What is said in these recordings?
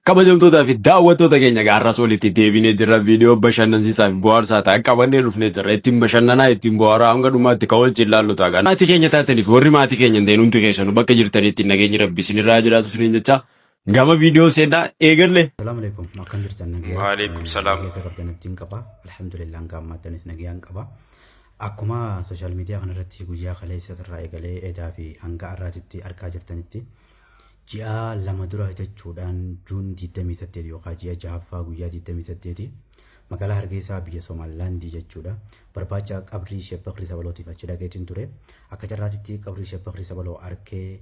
Kabajamtootaa fi daawwattoota keenya gaarraas walitti deebinee jirra. Viidiyoo bashannansiisaa fi bohaarsaa ta'an qabannee dhufnee jirra. Ittiin bashannanaa, ittiin bohaaraa hanga dhumaatti kan wajjin ilaallu ta'a. Maatii keenya taataniif warri maatii keenya hin ta'in hundi keessanuu bakka jirtanitti nageenyi rabbi isinirraa jiraatu isiniin jecha gama viidiyoo seenaa eegalle. Assalamu alaikum. Akkam jirtan nagaya? Waalaikum salaam. Nagaya qabdan abdiin qaba. Alhamdulillah hanga ammaatanis nagayaan qaba. Akkuma social media kanarratti guyyaa kaleessa irraa eegalee edaa fi hanga har'aatitti argaa jirtanitti ji'a 2 dura jechuudhaan Juun 28 yookaan ji'a 6ffaa guyyaa 28 magaalaa Hargeysaa biyya Somaalilaandii jechuudha. Barbaacha qabrii Sheek Bakrii Sabalootiif achi dhaqeetiin ture. Akka carraatitti qabrii Sheek Bakrii Sabaloo arkee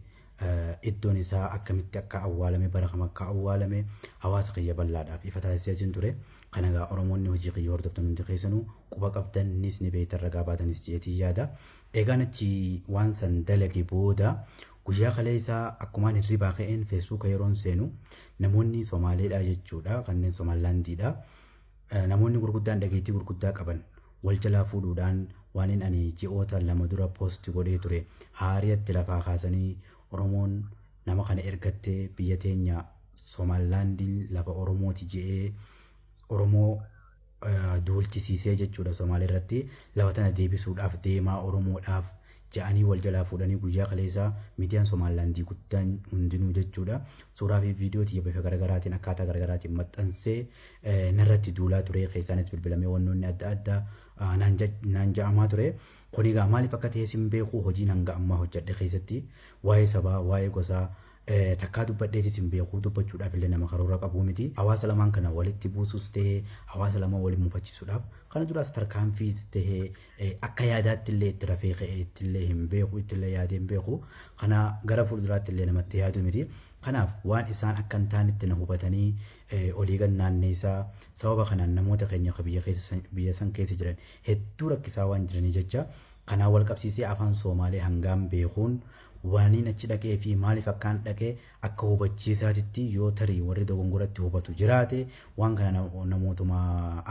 iddoon isaa akkamitti akka awwaalame bara kam akka awwaalame hawaasa kiyya bal'aadhaaf ifa taasiseetiin ture. Kana egaa Oromoonni hojii kiyya hordoftan hundi keessanuu quba qabdan nis ni beektan ragaa baatanis je'eetiin yaada. Eegaan achi waan san dalage booda guyyaa kaleessaa akkumaan hirribaa ka'een feesbuuka yeroon seenu namoonni Somaaleedhaa jechuudha kanneen Somaalilaandiidha. Namoonni gurguddaan dhageettii gurguddaa qaban wal jalaa fuudhuudhaan waanin ani ji'oota 2 dura post godhee ture haariyatti lafaa kaasanii Oromoon nama kana ergattee biyya teenya Somaalilaandiin lafa Oromooti je'ee Oromoo duulchisiisee jechuudha Somaalee irratti lafa tana deebisuudhaaf deemaa Oromoodhaaf ja'anii wal jalaa fuudhanii guyyaa kaleessaa miidiyaan Somaalilaandii guddaan hundinuu jechuudha suuraa fi viidiyoo tiyya bifa garagaraatiin akkaataa garagaraatiin maxxansee narratti duulaa ture keessaanis bilbilamee wannoonni adda addaa naan ja'amaa ture. Kun egaa maaliif akka ta'es hin beeku hojiin hanga ammaa hojjedhe keessatti waa'ee sabaa waa'ee gosaa Takkaa dubbadheetis hin beeku, dubbachuudhaaf illee nama karoora qabuu miti. Hawaasa lamaan kana walitti buusuus ta'ee hawaasa lamaan waliin mufachiisuudhaaf kana duraas tarkaanfiis ta'ee akka yaadaatti illee itti rafee ka'ee itti illee hin beeku, itti illee yaadee hin beeku. Kana gara fuulduraatti illee namatti yaadu miti. Kanaaf waan isaan akka hin taanetti na hubatanii olii gad naanneessaa sababa kanaan namoota keenya ka biyya keessa biyya san keessa jiran hedduu rakkisaa waan jiranii jecha kanaan wal qabsiisee afaan Soomaalee hangaan beekuun Waaniin achi dhaqee fi maaliif akkaan dhaqe akka hubachiisaatitti yoo tarii warri dogongoratti hubatu jiraate waan kana namootuma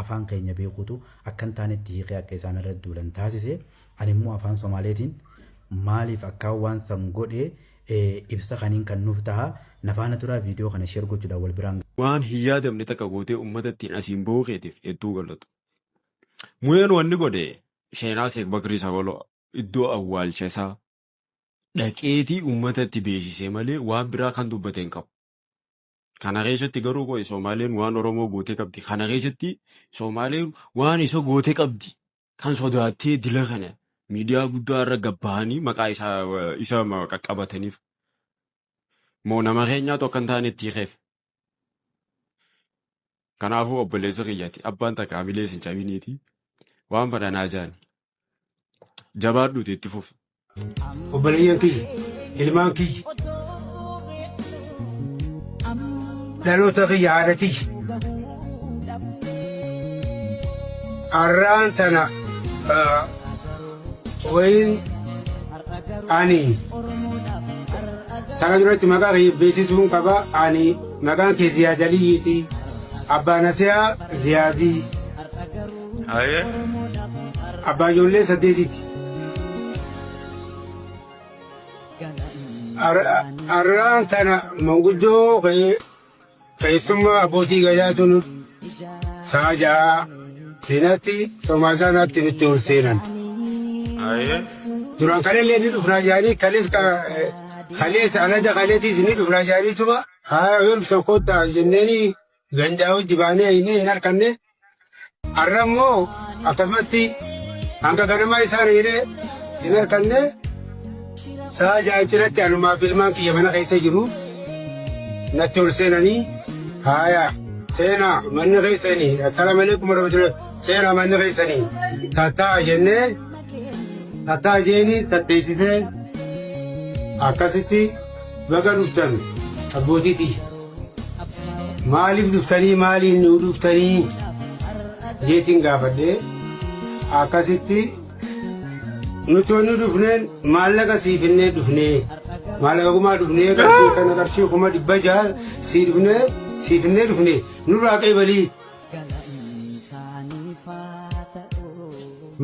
afaan keenya beekuutu akka hin taanetti hiikee akka isaan irra duulan taasise. Ani immoo afaan Somaaleetiin maaliif akkaan waan san godhe ibsa kaniin kan nuuf taha. Na faana turaa viidiyoo kana share gochuudhaan wal biraan Waan hin yaadamne takka gootee ummata ittiin asiin bahuu keetiif hedduu galatu. Muheen wanni godhe seenaa Sheek Bakrii Sabaloo iddoo awwaalcha isaa dhaqeetii uummatatti beeksisee malee waan biraa kan dubbate hin qabu. Kana keessatti garuu qoy Soomaaleen waan Oromoo gootee qabdi. Kana keessatti Soomaaleen waan isa gootee qabdi. Kan sodaattee dila kana miidiyaa guddaa irra gabbahanii maqaa isaa isa qaqqabataniif. Moo nama keenyaatu akka hin taane itti hiikeef. Kanaafuu obboleessa kiyyaati abbaan takka hamilee isin cabiniiti waan fadhanaa jaani. Jabaadhuuti itti fufi. Obboleeyyan kiyya, ilmaan kiyya, dhaloota kiyya, haadha tiyya. Arraan tana wayin ani tana duratti maqaa kiyya beeksisuun qaba. Ani maqaan kee Ziyaad Aliyyiiti. Abbaa Nasiyaa Ziyaadii. Haye. Abbaa ijoollee saddeetiiti. Arraan tana manguddoo keessummaa abbootii gadaatu nu sa'a ja'a seenatti somaasaanaatti nutti ol seenan. Haye. Duraan kanallee ni dhufnaa jedhanii kalees kaleessa alada kaleetiis ni dhufnaa jedhaniituma haa yoo dhuftan kottaa jenneeni Gandaa wajji baanee hiinee hin harkanne. Har'a immoo akkasumatti hanga ganamaa isaan hiinee hin harkanne. Sa'a ja'a cinatti anumaa fi ilmaan kiyya mana keessa jiru. Natti ol seenanii haaya seenaa manni keessanii assalaamu alaikum warahmatullahi seenaa manni keessanii tattaa jennee tattaa jeeni tatteessisee akkasitti baga dhuftan abbootii tiyya. Maaliif dhuftanii maaliin nu dhuftanii jeetiin gaafadhe akkasitti nuti wanni dhufneen maallaqa sii finnee dhufnee maallaqa gumaa dhufnee qarshii kana qarshii 600,000 sii dhufnee sii finnee dhufnee nurraa qeebalii.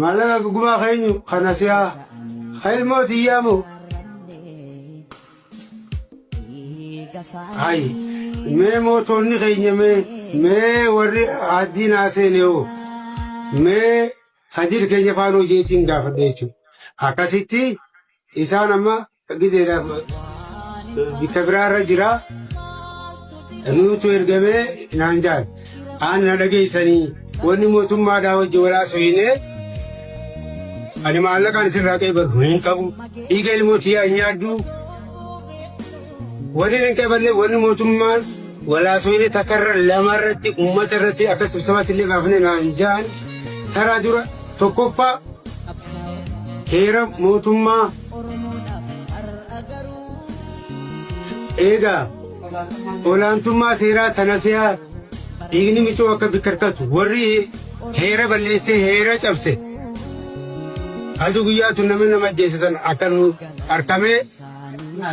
Maallaqa gumaa keenyu kana si'aa ka ilmoo tiyyaa moo Hayi. Mee mootonni keenya mee mee warri addiin haaseen hoo mee hadir keenya faanoo jeetiin gaafadhe jechuudha. Akkasitti isaan amma gizeedhaaf bikka biraarra jira. Nuutu ergamee naan jaan. Aan na dhageessanii wanni mootummaadhaa wajji walaa soyinee ani maallaqaan isirraa qeebalu hin qabu. Dhiiga ilmoo tiyyaa hin nyaaddu. Wanni hin qeeballe wanni mootummaan walaa soyinee takkarra lamarratti uummata irratti akka sibsabaatti illee baafnee naan jaan taraa dura tokkoffaa heera mootummaa eegaa olaantummaa seeraa tana si'a dhiigni micoo akka bikkarkatu warri heera balleessee heera cabse aduu guyyaatu namni nama ajjeese san akka nu harkamee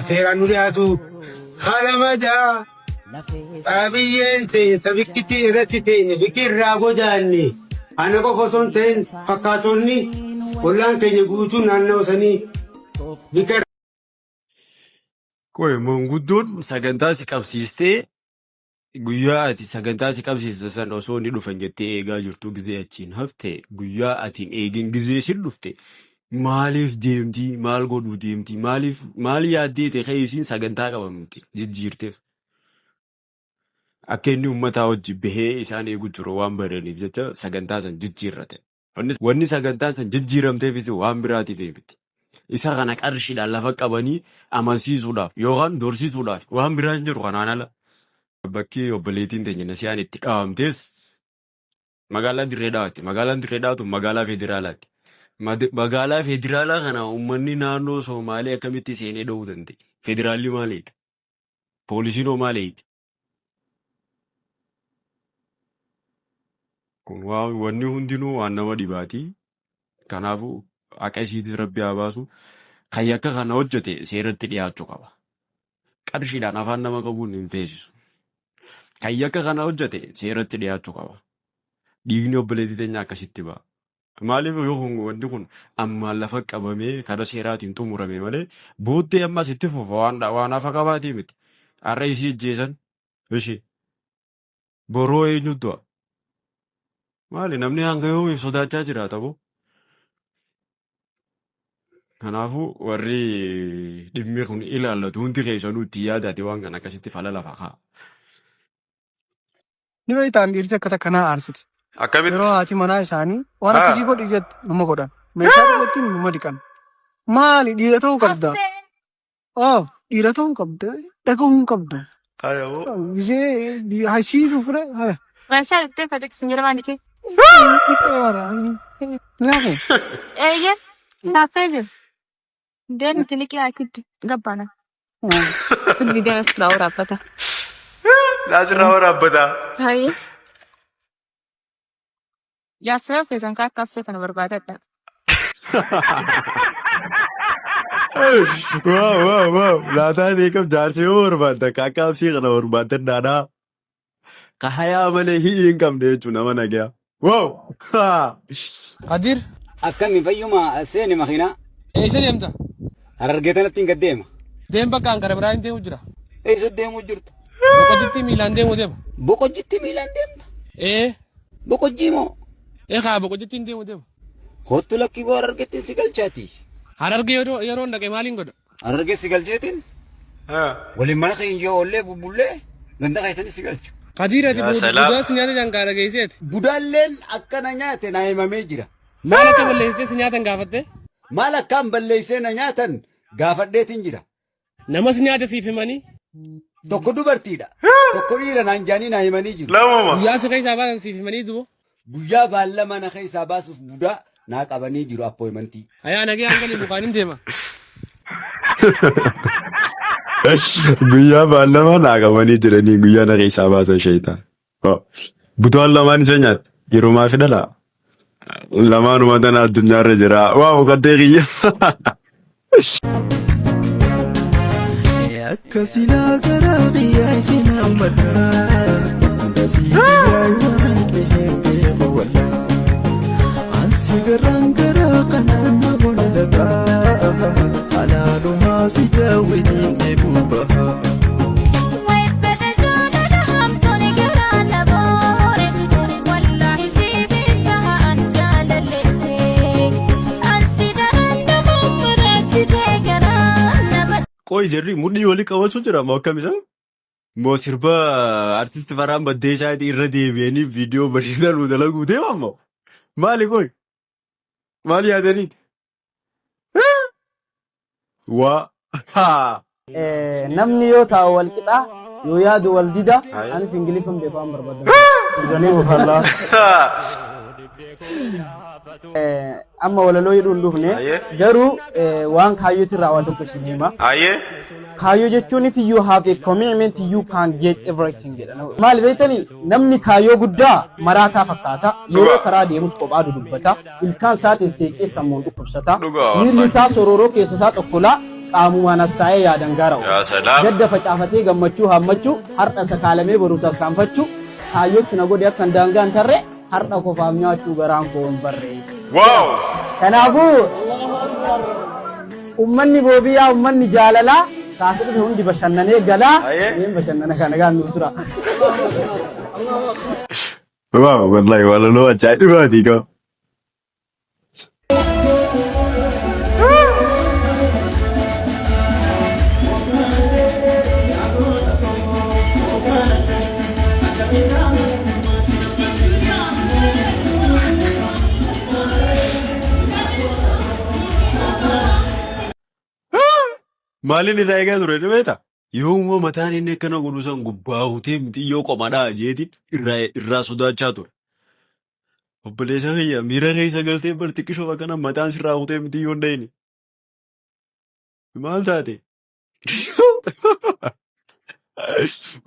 seeraan nu dhiyaatu kalamadaa qabiyyeen teenya sabikkitti irratti teenya bikki irraa godaanne ana qofa osoo hin ta'in fakkaatonni ollaan keenya guutuu naannawa sanii bikka Qoy manguddoon sagantaa si qabsiistee guyyaa ati sagantaa si qabsiiste san osoo inni dhufan jettee eegaa jirtu gizee achiin hafte guyyaa ati hin eegin gizee sin dhufte maaliif deemtii maal godhuu deemtii maaliif maal yaaddee ta'e isiin sagantaa qabamte jijjiirteef akka inni uummataa wajji bahee isaan eegu jiru waan baraniif jecha sagantaa san jijjiirrate. Wanni sagantaan san jijjiiramteefis waan biraatiif miti. Isa kana qarshiidhaan lafa qabanii amansiisuudhaaf yookaan dorsiisuudhaaf waan biraa hin jiru kanaan ala. Bakki obboleettiin teenya Nasiyaan itti dhahamtes magaalaa Dirree Dhawaatti. Magaalaan Dirree Dhawaa tun magaalaa federaalaati. Magaalaa federaalaa kana uummanni naannoo Somaalee akkamitti seenee dhahuu danda'e? Federaalli maal eega? Poolisiin hoo maal eegdi? Kun waan wanni hundinuu waan nama dhibaati. Kanaafuu haqa isiitis rabbi haa baasu. Kan yakka kana hojjete seeratti dhiyaachuu qaba. Qarshiidhaan afaan nama qabuun hin feesisu. Kan yakka kana hojjete seeratti dhiyaachuu qaba. Dhiigni obboleettii teenyaa akkasitti ba'a. Maaliif yoo kun wanti kun ammaan lafa qabamee karaa seeraatiin xumurame malee booddee ammas itti fufa waan waan hafa qabaatii miti. Har'a isii ajjeesan ishee boroo eenyu du'a? Maali namni hanga yoomiif sodaachaa jiraata boo? Kanaafuu warri dhimmi kun ilaallatu hundi keessanuu itti yaadaati waan kana akkasitti fala lafa kaa'a. Ni beektaan dhiirti akka takka naa aarsiti. Akkamitti? Yeroo haati manaa isaanii waan Haa. akkasii godhi jettu numa godhan. Meeshaa dhiqattiin numa dhiqan. Maali dhiira ta'uu qabda. Oh, dhiira ta'uu qabda. Dhaga'uu qabda. Ayoo. Gisee hasiisu fure. Meeshaa dhiqxee ka dhiqsin jedhama niti. Dhiqee wara. Naafu. Eeyyee naaffee jira. Deemti niqee akitti gabbaana. Sun viidiyoo asirraa waraabbata. Naasirraa waraabbata. Hayyee. Jaarsa yoo feetan kaa akka absee kana barbaadadha. Waaw waaw waaw laataa beekam jaarsa yoo barbaadda ka akka absii kana barbaaddan dhaadhaa. Ka hayaa malee hi'ii hin qabne jechuun nama nagaa. Wow! Kadir, Akkami fayyuma seeni makiinaa. eessa deemta? Harargee tanatti hin gaddeema. Deem bakka an gara biraa hin deemu jira. Eessa deemuu jirta? Boqojjitti miilaan deemu deema. Boqojjitti miilaan deemta? Ee, Boqojjii moo? ee kaa boqojjitti hin deemu deema. Kottu lakkii boo harargeetti si galchaati. Harargee yeroo yeroon dhaqe maaliin godha? Harargee si galcheetiin waliin mana keenya yoo oollee bubbullee ganda keessanii si galcha. Kadiir ati Yaa salaam. budaa si nyaata dangaa dhageesseeti. Budaalleen akkana nyaate na himamee jira. Maal akka balleessitee si nyaatan gaafatte? Maal akkaan balleessee na nyaatan gaafadheetiin jira. Namas nyaate siif himanii Tokko dubartiidha. Tokko dhiira naan jaanii na himanii jiru. Lamuma. guyyaa si keessaa baasan siif himanii dubo. Guyyaa baallama na keessaa baasuuf budaa naa qabanii jiru appooyimantii. Ayaa nagee hanga ni bukaan hin deema. Guyyaa baallama naa qabanii jiranii guyyaa na keessaa baasan sheetaan. Butaan lamaan isa nyaatte. Yeroo maafi dhalaa. Lamaanuma tana addunyaarra jira. Waaw qaddee kiyya. Akka silaa garaa kiyyaa isin hammadha. Gasii kiyyaa waan ta'eef beeku wallaa. Ansi garaan garaa kanaan na mul'ata. Halaalumaa si daawwitiin dheebuu baha. Qoy jarri mudhii walii qabachuu jira moo akkam isa? Moo sirba artisti Farhaan Baddeessaatii irra deebi'anii viidiyoo bareedaa nu dalaguu deeman moo? Maali qoy? Maal yaadanii? Waa. Haa. Namni yoo taa'u wal qixa, yoo yaadu wal dida, anis Ingiliffan beeku waan barbaadan. Amma walaloo hidhuu hin dhufne, garuu waan kaayyootirraa waan tokko isin hima. Kaayyoo jechuun if you have a commitment you can get everything jedha. Maal beektanii namni kaayyoo guddaa maraataa fakkaata. Yeroo karaa deemus kophaa dudubbata. Ilkaan isaatiin seeqee sammuun dhukkubsata. Miilli isaa sororoo keessa isaa xokkolaa qaamumaan as taa'ee yaadan gaara oola. Yaa salaam. Gadda facaafatee gammachuu haammachuu har'a sakaalamee boru tarkaanfachuu kaayyootti na godhe akkan daangaa hin tarre har'a qofaaf nyaachuu garaan koo hin barre. Wow! Kanaafuu ummanni boobiyaa ummanni jaalalaa kaasa dhufe hundi bashannanee galaa mee bashannana kana gaan nuuf tura. Waaw wallahi walaloo ajaa'ibaati gaa. Maaliin irraa eegaa ture ni beektaa? Yoommoo mataan inni akkana godhu san gubbaa hutee mixiyyoo qomadhaa jeetiin irraa irraa sodaachaa ture. Obboleessa kiyya miira keessa galtee bar xiqqishoo akkana mataan sirraa hutee mixiyyoo hin dhayini. Maal taate?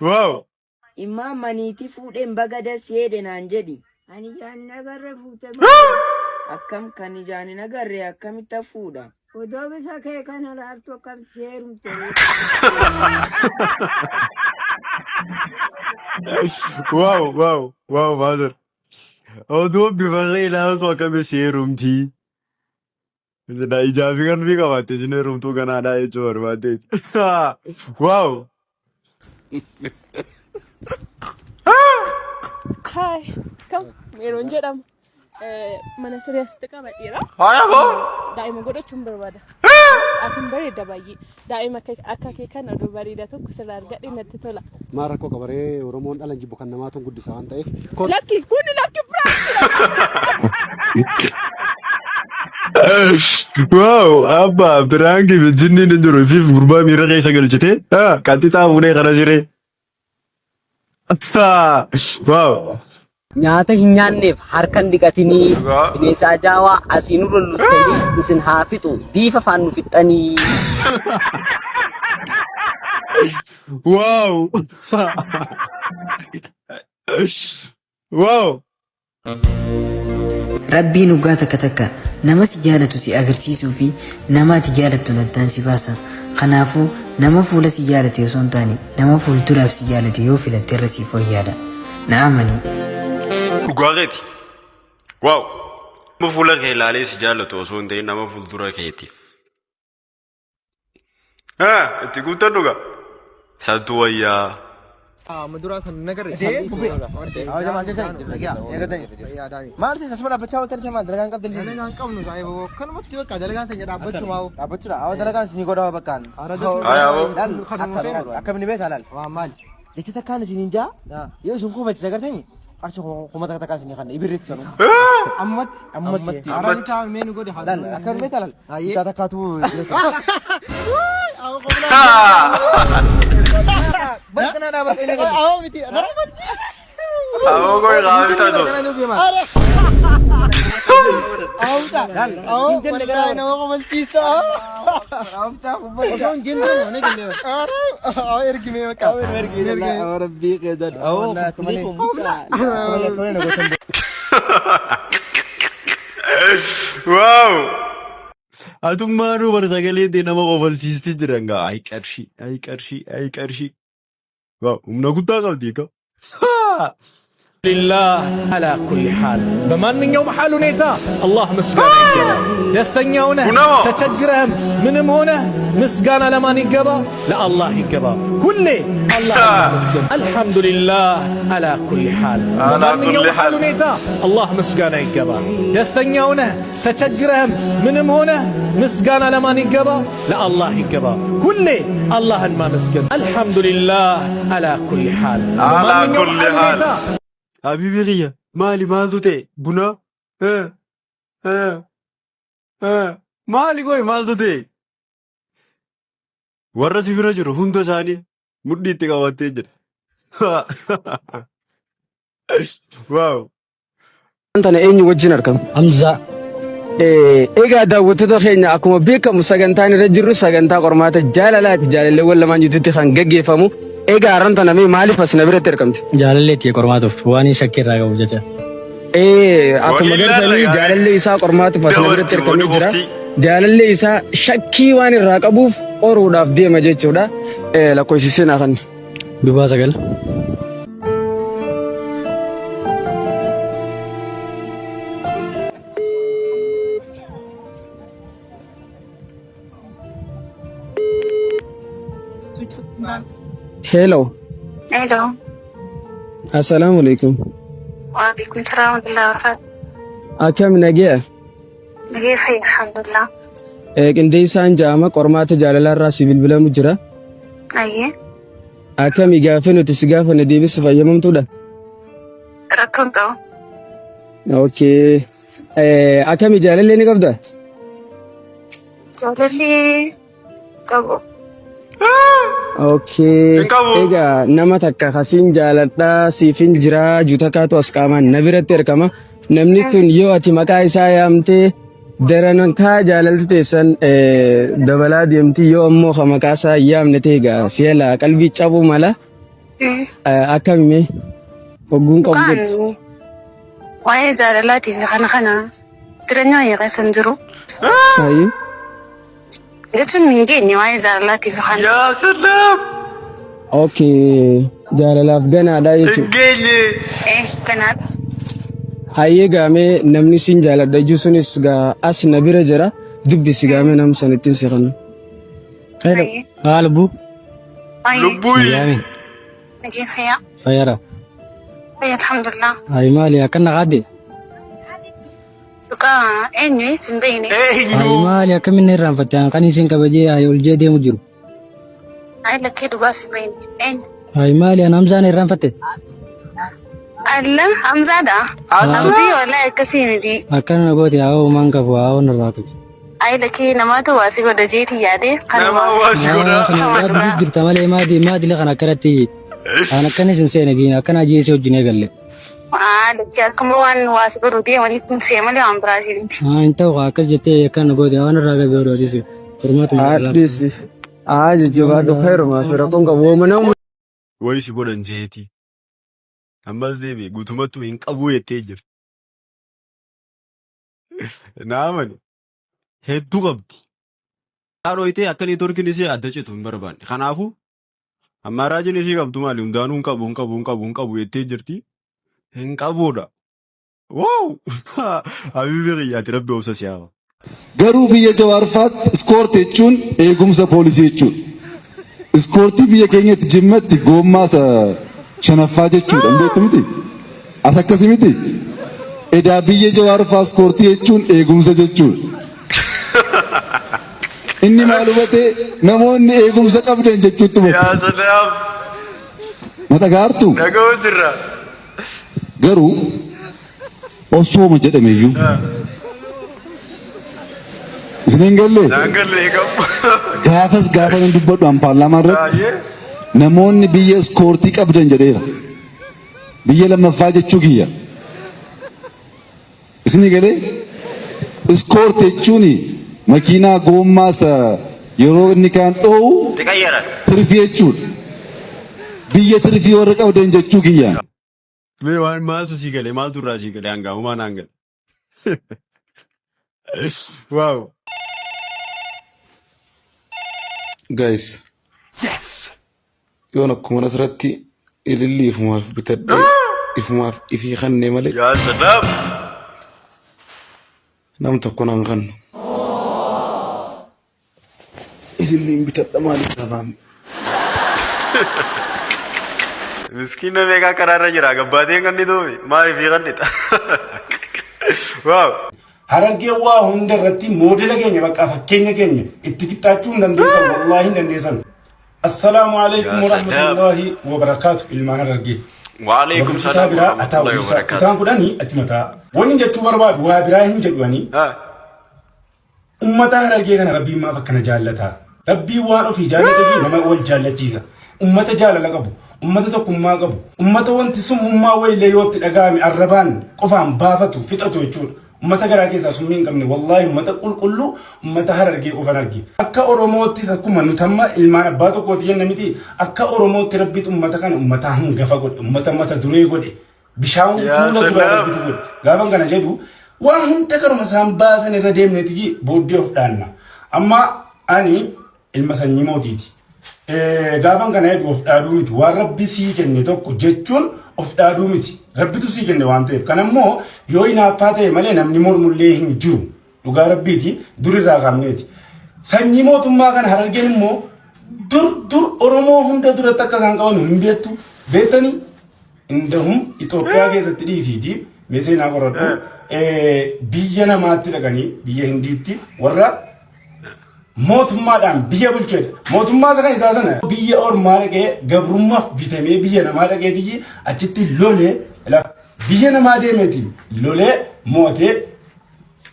Waaw! Immaamma niitii fuudheen baga das yeedhe naan jedhi. Ani ijaan hin agarre fuute Akkam kan ijaan hin agarre akkamitti fuudha? Odoo bifa kee kana laaltu akkamitti si heerumte? Waaw waaw waaw maazar. Odoo bifa kee ilaaltu akkamitti si heerumtii? Isin ijaa fi qalbii qabaatte isin heerumtuu ganaadhaa jechuu barbaaddeeti. Waaw! Hi, kam Meeroon jedhama. Mana siree asitti qabadheera. Haaya koo! Daa'ima godhachuun barbaada. Atiin bareedda baay'ee. Daa'ima akka kee kana oduu bareeda tokko sirraa argadhe natti tola. Maal rakkoo qabaree Oromoon dhala hin jibbu kan namaatu guddisa waan ta'eef. Lakki kun lakki Waaw! Abba biraanki fi jinniin hin jiru. Ifiif gurbaa miira keessa galchitee qaxxixaa fuudhee kana siree. Waaw! Nyaata hin nyaanneef harka hin dhiqatinii bineensa ajaawaa asii nurra luttanii isin haa fixu diifa faan nu fixxanii. Waaw! Waaw! Rabbiin hoggaa takka takka nama si jaalatu si agarsiisuu fi nama ati jaalattuun addaan si baasa. Kanaafuu nama fuula si jaalate osoo hin taane nama fuulduraaf si jaalate yoo filatte irra siif wayyaadha. Na amani. Dhugaa keeti. Waaw. Nama fuula kee ilaalee si jaalatu osoo hin ta'in nama fuuldura keetiif. Haa itti guuttadhu gaa. Santu wayyaa. Muduraa san nagarre. Maal siis asuma dhaabbachaa ooltan isa maal dalagaan qabdan siis? Dalagaan qabnu saayiba kanumatti bakka dalagaan teenya dhaabbachuu maa dhaabbachuudha. Awa dalagaan isinii godhaa bakkaan. Akkam ni beektaa laal. Waan maali? Jecha takkaan isin hin jaa yoo isin kufachiisa agartanii qarshii kuma takka takkaan isinii kanna ibirriitti sanuu. Ammatti ammatti. Araan isaa mee nu godhe laal akkam ni beektaa laal. Mucaa takkaatu Aboo koo irraa bitatu. Waaw! Atummaanuu bar sagalee tee nama kofalchiisti jiran gaa. Ay qarshii, ay qarshii, ay qarshii. Waaw, humna guddaa qabdi egaa. ሊላህ አላ ኩሊ ሓል በማንኛውም ሓል ሁኔታ አላህ ምስጋና ይገባ። ደስተኛ ሆነህ ተቸግረህም ምንም ሆነህ ምስጋና ለማን ይገባ? ለአላህ ይገባ። ሁሌ አላህ ማመስገን። አልሐምዱሊላህ አላ ኩሊ ሓል በማንኛውም ሓል ሁኔታ አላህ ምስጋና ይገባ። ደስተኛ ሆነህ ተቸግረህም ምንም ሆነህ ምስጋና ለማን ይገባ? ለአላህ ይገባ። ሁሌ አላህን ማመስገን። አልሐምዱሊላህ አላ ኩሊ ሓል በማንኛውም ሓል ሁኔታ። Habibi kiyya maali maaltu ta'e buna maali qoy maaltu ta'e warra si bira jiru hunda isaanii mudhii itti qabattee jirti. Waaw. Tana eenyu wajjin argamu? Hamzaa. Egaa daawwattoota keenya akkuma beekamu sagantaan irra jirru sagantaa qormaata jaalalaati. Jaalalleewwan lamaan jidduutti kan gaggeeffamu. Egaa har'aan tana mee maaliif as na biratti argamte? Jaalallee itti qormaatuuf waan hin shakkii irraa qabu jecha. Akkuma gartanii jaalallee isaa qormaatuuf as na biratti argamee jira. Jaalallee isaa shakkii waan irraa qabuuf qoruudhaaf deema jechuudha. Lakkoofsisee naa kenni. Duwwaa 9. Hello. Hello. Assalaamu alaikum. Waalaikum salaam wa rahmatullahi wa barakatuh. Akkam nagaya? Nagaya fayya alhamdulillah. Qindeessaan jaama qormaata jaalalaa irraa si bilbilamu jira. Ayyee. Akkami gaafa nuti si gaafanne deebisuuf fayyamamtuudha? Rakkoon qabu. Okay. Akkami jaalallee ni qabda? Jaalallee qabu. Okay. Egaa nama takka kasiin jaaladhaa siifin jiraa jutakaatu as qaamaan na biratti argama. Namni kun yoo ati maqaa isaa yaamtee daranan kaa jaalalti teessan dabalaa deemti yoo ammoo ka maqaa isaa hin yaamne ta'e egaa si'ala qalbii cabuu mala. Akkami mee hogguun qabu jettu. Waa'ee jaalalaatiif kana kana jireenya wayii keessa hin jiru. Ayi. Jechuun hin geenye waa'ee jaalalaatiif kana. Yaa salaam. Okay. Jaalalaaf ganaadha jechuudha. Geenye. Ganaadha. Hayyee gaamee namni siin jaaladha ijuu sunis gaa as na bira jira dubbisi gaamee nam sanittiin si kennu. Hello. Haa lubbuu. Lubbuu. Nagaami. Nagee fayyaa. Fayyaadha. Fayyaa alhamdulillah. Ayi maali akkan na qaadde? Dhugaa eenyu sin beekne. Ayi maali akkamiin na irraanfatte kan isin kabajee ayi ol jee deemu jiru. Ayi lakkee dhugaa sin beekne eenyu. Ayi maali an Hamzaa na irraanfatte? Alla Hamzaadha. Hamzii wallahi akkasii miti. Akkana na goote haa uumaan qabu haa waan irraa qabu. Ayi lakkee namaatu waa si godha jeeti yaade. Nama waa si godha. Kana jirta malee maadi maadi kan akkanatti kan akkana isin seene giin akkana ajjeesee wajjin eegalle. Aa lakkee akkuma waan waa si godhu deemanitti hin see malee waan biraa si miti. Haa hin ta'u akkas jettee akkana goote waan irraa qabu yeroo ajjeese turmaatu. Haadhisi. Haa jajjabaadhu khairumaa fi rakkoon qabu. Wooma nama Wayi si godhan jeeti. Ammas deebi'e guutumattuu hin qabuu jettee jirti. Naa amani. Hedduu qabdi. Dhooytee akka neetworkiin isii adda citu hin barbaanne. Kanaafuu amma raajiin isii qabdu maali? Hundaanuu hin qabu hin qabu hin qabu hin qabu jettee jirti. Hin qabuudha. Wow! Habibi kiyyaati rabbi obsa si haa. Garuu biyya Jawaar faatti iskoorti jechuun eegumsa poolisii jechuudha. Iskoortii biyya keenyatti Jimmatti goommaa isa shanaffaa jechuudha. Hin beektu miti? As akkasi miti? Edaa biyya Jawaar faa iskoortii jechuun eegumsa jechuudha. Inni maal hubate namoonni eegumsa qabdan jechuutti hubate. Yaa salaam. Na dhaga'artuu? Dhaga'uu jirra. Garuu osooma jedhame iyyuu isin hin galle Naan galle qabu. gaafas gaafa nan dubbadhu an paarlaamaa irratti namoonni biyya iskoortii qabdan jedheera. Biyya lammaffaa jechuu kiyya. Isinii galee? Iskoorti jechuun makiinaa goommaa isa yeroo inni kaan dho'u Tiqayyaran. tirfii jechuudha. Biyya tirfii warra qabdan jechuu kiyyaan. Mee waan maaltu sii galee maaltu irraa sii galee hangaa homaa naan gale. Waaw. Guys. Yes. Yoon akkuma asirratti ililliifumaaf bitadhee Ifumaaf ifii kanne malee. Yaa salaam. Nam tokko nan kannu. Ililliin bitadha maaliif dhabaame. Miskiina meeqaa karaarra jira gabbaatee kan dhituumi maaliif kan dhita. Waaw. Harargee waa hunda irratti moodela keenya bakka fakkeenya keenya itti qixxaachuu hin dandeessan wallaahi hin dandeessan. Assalaamu alaikum Yaa salaam. warahmatullahi wabarakaatu ilmaan Harargee. Waalaikum Warri kutaa salaam biraa ataa warahmatullahi ofiisaa wabarakaatu. kutaan kudhanii achi mataa. Wanni jechuu barbaadu waa biraa hin jedhu ani. Ummata Harargee kana Rabbiin maaf akkana jaallata? Rabbiin waan ofii jaallatee fi nama wal jaallachiisa. Ummata jaalala qabu, ummata tokkummaa qabu, ummata wanti summummaa wayiillee yoo itti dhaga'ame arrabaan qofaan baafatu fixatu jechuudha. Ummata garaa keessaa summii hin qabne wallaahi ummata qulqulluu ummata Harargee qofan arge. Akka Oromoottis akkuma nuti amma ilmaan abbaa tokkooti jenna miti akka Oromootti Rabbitu ummata kana ummata hangafa godhe, ummata mata duree godhe. Bishaan Yaa fuula duraa salaam. Rabbitu godhe. Gaafan kana jedhu waan hunda karuma isaan baasan irra deemneeti booddee of dhaanna. Amma ani ilma sanyii mootiiti. Gaafan kana jedhu of dhaaduu miti. Waan Rabbi sii kenne tokko jechuun of dhaaduu miti. Rabbitu sii kenne waan ta'eef. Kana immoo yoo hinaaffaa ta'e malee namni mormullee hin jiru. Dhugaa Rabbiiti dur irraa kaafneeti. Sanyii mootummaa kana Harargeen immoo dur dur Oromoo hunda duratti akka isaan qaban hin beektu. Beektanii? Indahum Itoophiyaa keessatti dhiisiiti mee seenaa qoradhu. Biyya namaatti dhaqanii biyya Hindiitti warra mootummaadhaan biyya bulchedha. Mootummaa isa kan isaa sana biyya ormaa dhaqee gabrummaaf bitamee biyya namaa dhaqeetiyyi achitti lolee biyya namaa deemeeti lolee mo'atee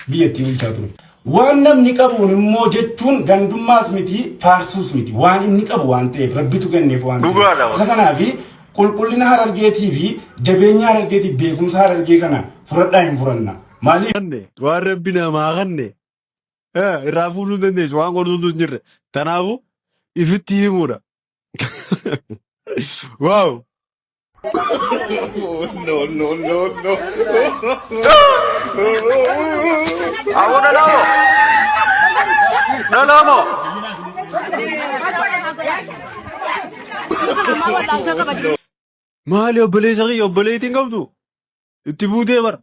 biyyattii bulchaa ture. Waan namni qabuun immoo jechuun gandummaas miti faarsuus miti waan inni qabu waan ta'eef rabbitu kenneef waan ta'eef. Dhugaadha. Isa kanaafi qulqullina Harargeetii fi jabeenya Harargeetii beekumsa Harargee kana fudhadhaa hin furanna. Maaliif? Kanne waan rabbi namaa kanne irraa fuudhuu hin dandeessu waan godhuutu hin jirre. Kanaafuu ifitti himuudha. Waaw. No, no, no, no. Awwa dhalaamo. Dhalaamo. Maali obboleessa kiyya obboleettiin qabdu? Itti buutee bara.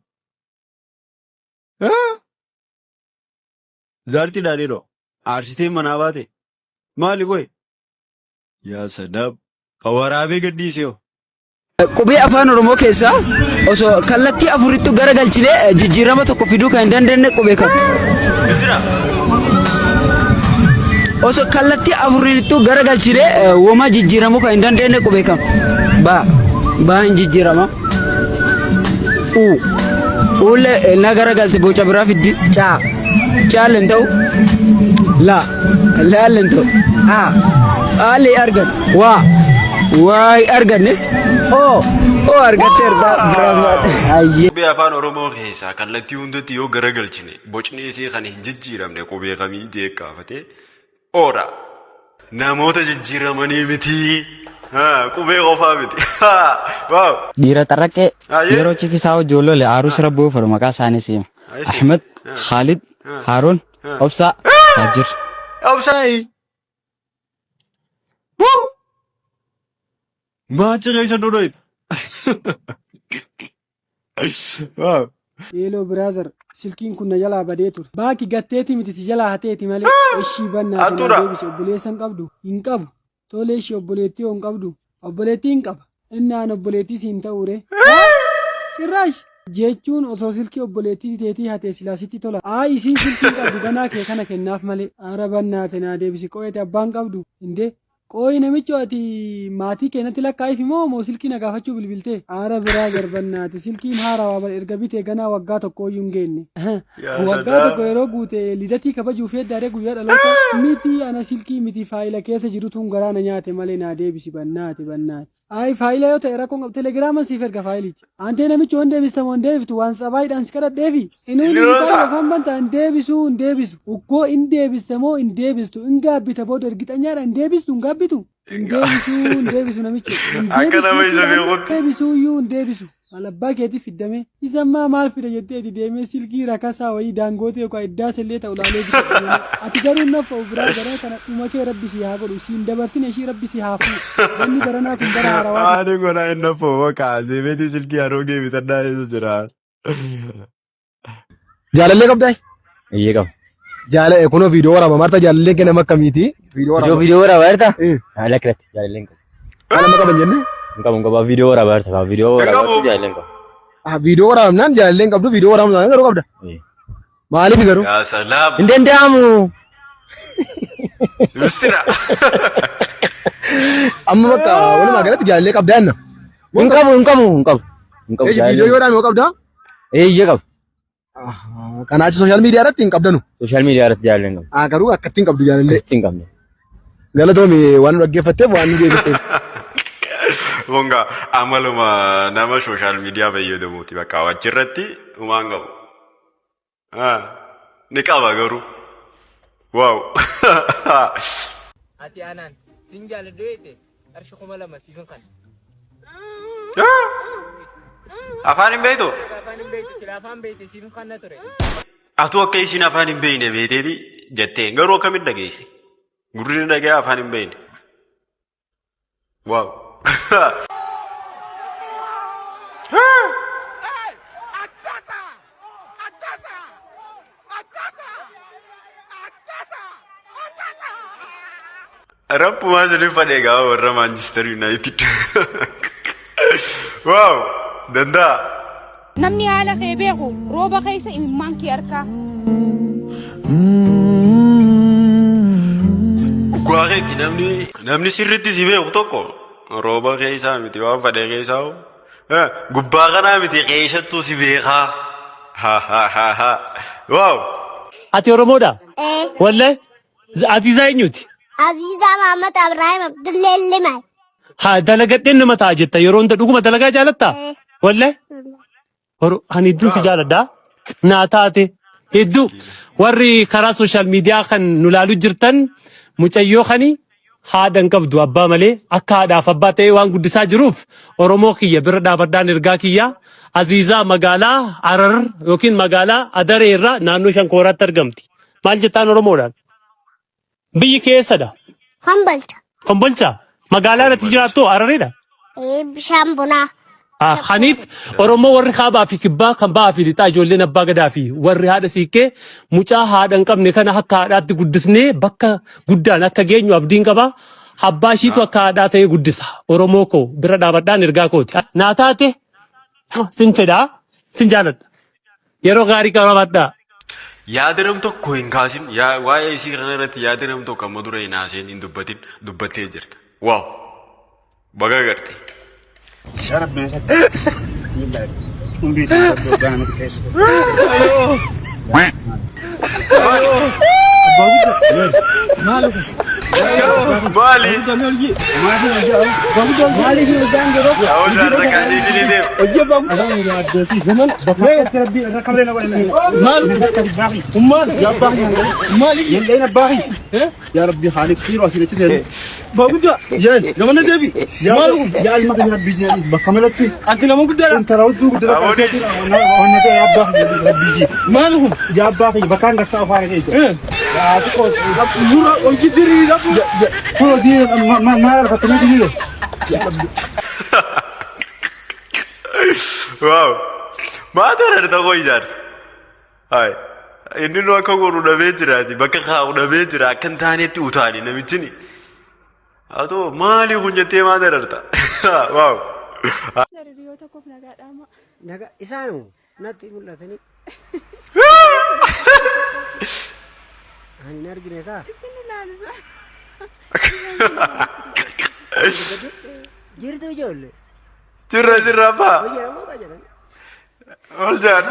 Jaartii dhaadheedho. Aarsitee manaa baate. Maali qoy? Yaa sadaam. Kan waraabee gad dhiisee hoo? Qubee afaan Oromoo keessaa osoo kallattii afurittu gara galchinee jijjiirama tokko fiduu kan hin dandeenye qubee kam? Isira. Osoo kallattii afurittu gara galchinee womaa jijjiiramuu kan hin dandeenye qubee kam? Ba. Ba hin jijjiirama. U. Uullee na gara galte boca biraa fiddi. Caa. Caalle hin ta'u. La. Laalle hin ta'u. A. Aalee argan. Waa. Waa hin arganne. O. O argatteerta. Diraamaa. Ayyee. Qubee afaan Oromoo keessaa kallattii hundatti yoo garagalchine bocni isii kan hin jijjiiramne qubee kamii jee gaafate oodha. Namoota jijjiiramanii miti. Qubee qofaa miti. Waaw. Dhiira xarraqqee Ayyee. yeroo chikisaa wajjin wal lole aaruu sira bu'uu fedhu maqaa isaanii siima. Ahmed, Khalid, Haaruun, Obsaa, Taajjir. Obsaayi. Maachi keessa dhodhoyta. Waaw. Hello brother, silkiin kun na jalaa badee ture. Baaki gatteeti miti si jalaa hateeti malee. Ishii bannaa kana Hattuudha. deebisi obboleessa hin qabdu. Hin qabu. Tole ishii obboleettii hoo hin qabdu. Obboleettii hin qaba. Inni aan obboleettii siin ta'uu ree. Cirraash jechuun osoo silkii obboleettii teetii hatee silaa sitti tola. Ayi isiin silkii hin qabdu ganaa kee kana kennaaf malee. Ara bannaate naa deebisi qo'eeti abbaan qabdu. Indee Qooyi namicho ati maatii kee natti lakkaa'ifi moo moo silkii na gaafachuu bilbiltee? Aara biraa garbannaati silkiin haarawaa bar erga bitee ganaa waggaa tokkooyyuu hin geenne. Yaa Waggaa sadaam. tokko yeroo guute lidatii kabajuuf heeddaaree guyyaa dhaloota? Miti ana silkii miti faayila keessa jirutuun garaa na nyaate malee naa deebisi bannaate bannaate. Ayi faayila yoo ta'e rakkoon qabu telegiraaman siif erga faayilicha. Antee namichi waan deebista moo hin deebiftu waan tsabaayiidhaan si kadhadheefi. Inuu Inni ni lolta. afaan banta hin deebisuu hin deebisu. Ukkoo hin deebista moo hin deebistu hin gaabbita booda ergixanyaadha hin deebistu hin gaabbitu. Hin deebisuu hin deebisu namichi. Hin Akka deebisu nama isa jechuudha beekutti. deebisuu iyyuu hin deebisu. Maal abbaa keetii fiddame? Isa ammaa maal fida jettee itti deemee silkii rakasaa wayii daangootee yookaan iddaas illee ta'u laalee bitadhu malee. Ati garuu naffa of biraa bara kana dhuma kee rabbi sii haa godhu siin dabarsin eshii rabbi si haa fuudhu. Wanni baranaa kun bara haarawaa Ani godhaa hin naffu bakka seemeetii silkii haroogee bitadhaa jechuun jira. Jaalallee qabdaa? Eeyyee qaba. Jaala kunoo viidiyoo waraaba marta jaalalleen kee nama akkamiiti? Viidiyoo Viidiyoo viidiyoo waraabaa jirta? Lakki lakki jaalallee hin qabu. Maal amma qaban jenne? Hin qabu hin qabu viidiyoo waraabaa jirta viidiyoo waraabaa jirtu jaalallee hin qabu. Ah, Viidiyoo waraabnaan jaalallee hin qabdu viidiyoo waraabnaan garuu qabda. Maaliif garuu? Yaa salaam. Hin danda'amu. Mistira. Amma bakka walumaa galatti jaalallee qabdaa jenna. Hin qabu hin qabu hin qabu. Hin qabu Eeshi viidiyoo yoo waraabne qabdaa? Eeyyee qabu. Kanaa achi sooshaal miidiyaa irratti hin qabdanu. Sooshaal miidiyaa irratti jaalallee hin qabu. Ah, garuu akkatti hin qabdu jaalallee. Akkasitti hin qabne. Galatoomi waan nu dhaggeeffatteef waan nu deebisteef. Bonga amaluma nama sooshaal miidiyaa fayyadamuuti bakka achirratti humaan qabu. Ah, Ni qaba garuu. Waaw. Ati anaan sin jaaladhu jette qarshii 2000 siifin kana. Afaan hin beektu? Afaan hin beektu sila afaan beekte siifin kanna ture. Atuu akka isiin afaan hin beekne beeteeti jettee garuu akkamitti dhageesse? Gurri ni dhagaya afaan hin beekne. Waaw. Rabbumaa isin fadhe gaafa warra Manchester United. Waaw danda'a. Namni haala kee beeku rooba keessa imimmaan kee arkaa. Dhugaa keetti namni namni sirriitti si beeku tokko rooba keessaa miti waan fadhe keessaa hoo. Gubbaa kanaa miti keessattuu si beekaa. Waaw. Ati Oromoodha? Wallahi Aziizaa eenyuti? Aziizaa Mahammad Abrahaam Abdullee Limaay. Haa dalagadheen nama ta'a jetta yeroo hunda dhuguma dalagaa jaalattaa? Wallahi Ani hedduun si jaaladha. Naa taate hedduu warri karaa sooshaal miidiyaa kan nu laalu jirtan mucayyoo kani haadha hin qabdu abbaa malee akka haadhaaf abbaa ta'ee waan guddisaa jiruuf Oromoo kiyya bira dhaabadhaan ergaa kiyya Aziizaa magaalaa Harar yookiin magaalaa Adaree irraa naannoo Shankooraatti argamti. Maal jettaan Oromoodhaan? Biyyi kee eessadha? Kombolcha. Kombolcha. Magaalaa irratti jiraattu Hararidha. Bishaan bunaa. Kaniif Oromoo warri kaabaa fi kibbaa kan ba'aa fi lixaa ijoolleen abbaa gadaa fi warri haadha siiqqee mucaa haadha hin qabne kana akka haadhaatti guddisnee bakka guddaan akka geenyu abdiin qaba. Abbaa ishiitu akka haadhaa ta'ee guddisa. Oromoo koo bira dhaabadhaan ergaa kooti. Naa taate sin fedhaa sin jaaladha. Yeroo gaarii qabaadhaa. Yaada nam tokko hin kaasin waa'ee isii kana irratti yaada nam tokko amma dura hin haaseen hin dubbatin dubbattee jirta. Waaw. Baga garte. Maali? Awwa jaarsa kaanii isinii deema. يا ربي خالق خير واسيلة تسين باقودا يا لما ندبي يا يا المكان ربي بكملت انت لما قدر انت لو قدر يا باخي ربي مالهم يا باخي بكان قصة فارغ Waaw. Maa dararta koo ijaarsa. Hayi. Inni nu akka godhu dhabee jiraati. Bakka kaa'u dhabee jira. Akka hin taanetti utaali namichini. Haa ta'u maali kun jettee maa dararta? Waaw. Hiriyoota koof nagaa dhaama. Nagaa isaanoo natti mul'atanii. Ani hin argine kaa. Isin ilaalu. Jirtu ijoollee. Jirra jirra abbaa. Hojii moo qajeelan? Ol jaan.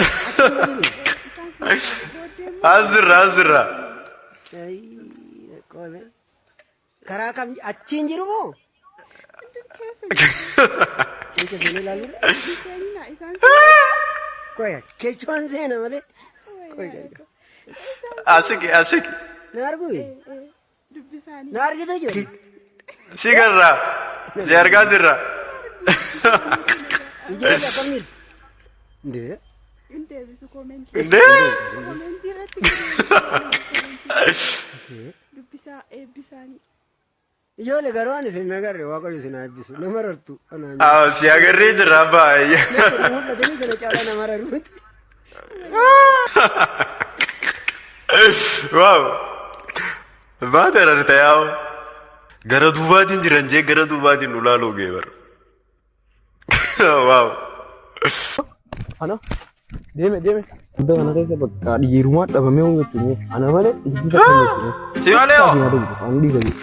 As jirra as jirra. Karaa kam achiin jiru moo? Keessa seenee ilaaluudha. Qoya kechumaan seena malee. Qoya. Asiki asiki. Na argu? Na argitu jiru? Si garra. Si argaa jirra. Ijoollee akkamiin? Indee. Hin deebisu koomentii. Indee? Koomentii irratti dubbisaa eebbisaanii. Ijoollee garuu ani isin hin agarre Waaqayyo isin haa eebbisu. Nama rartu. Anaan Haa si agarree jirra abbaa. mul'atanii kana caalaa nama raru miti. Waaw. Baata rarta yaa'u. Gara duubaatiin jiran jee gara duubaatiin nu laaluu gee bara. Waaw. Ana deeme deeme. Iddoo kana keessa bakka dhiirumaa dhabamee waan jechuun ana malee dhiirri takka hin jiru. Si malee hoo? Ani dhiira jiru.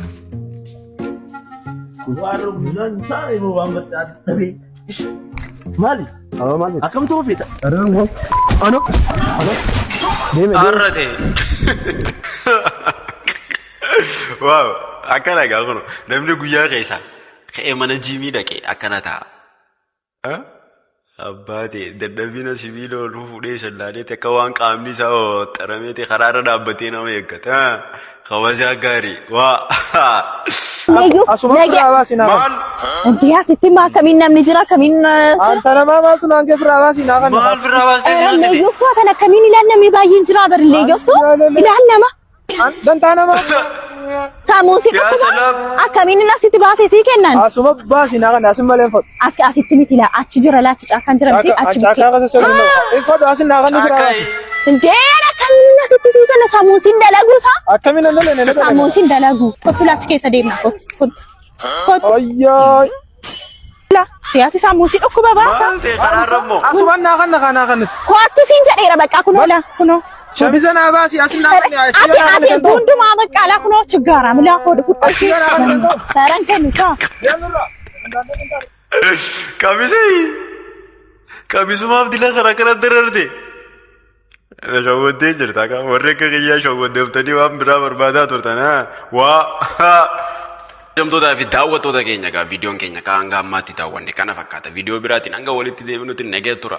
Maali? Akkam ta'uu feeta? Ano? Ano? Deeme deeme. Arrate. Waaw. Akkana egaa kun namni guyyaa keessa ka'ee mana jiimii dhaqe akkana ta'a. Abbaa ta'e dadhabina sibiila ol fuudhee shallaalee akka waan qaamni isaa xaramee ta'e karaa irra dhaabbatee nama eeggata. Kabajaa gaarii. Waa. Asuma firaa baasii naa Maal? Inti asitti maa akkamiin namni jira akkamiin Anta namaa maaltu naan kee firaa baasii naa kan. Maal firaa baastee si kennite? Leeyyooftuu kan akkamiin ilaan namni baay'een jira bari leeyyooftuu ilaan nama. Dantaa namaa. Samuun si Yaa dhukkuba salaam. akkamiin inni asitti baasee sii kennan. Asuma baasii naa kan asuma malee hin fadhu. As asitti miti laa achi jira laa achi caakaan jira miti achi bukkee. Caakaa keessa sirrii nama. Hin fadhu asin naa kan firaa baasii. Indeen akkamiin inni asitti sii kenna samuun siin dalagu isaa. Akkamiin hin dalane na Samuun siin dalagu. Kottu laa achi keessa deemna kottu kottu. Kottu. Ayyaa. La siyaasi samuun si dhukkuba baasa. Maal ta'e karaarra immoo? Asumaan naa kan naa kan. Kottu siin jedheera bakka kunoo laa kunoo. Shamiza naa baasii asin naa kan. Ati ati hundumaa bakka laa kunoo chigaara milaa koo fudhachuu. Saraan kennu kaa. Qamisii. Qamisumaaf dila karaa kanatti rarte. Shawwaddee jirta akka warri akka kiyyaa shawwaddeeftanii waan biraa barbaadaa turtan haa waa. Jamtootaa fi daawwattoota keenya egaa viidiyoon keenya kan hanga ammaatti daawwanne kana fakkaata. Viidiyoo biraatiin hanga walitti deebinutti nagee tura.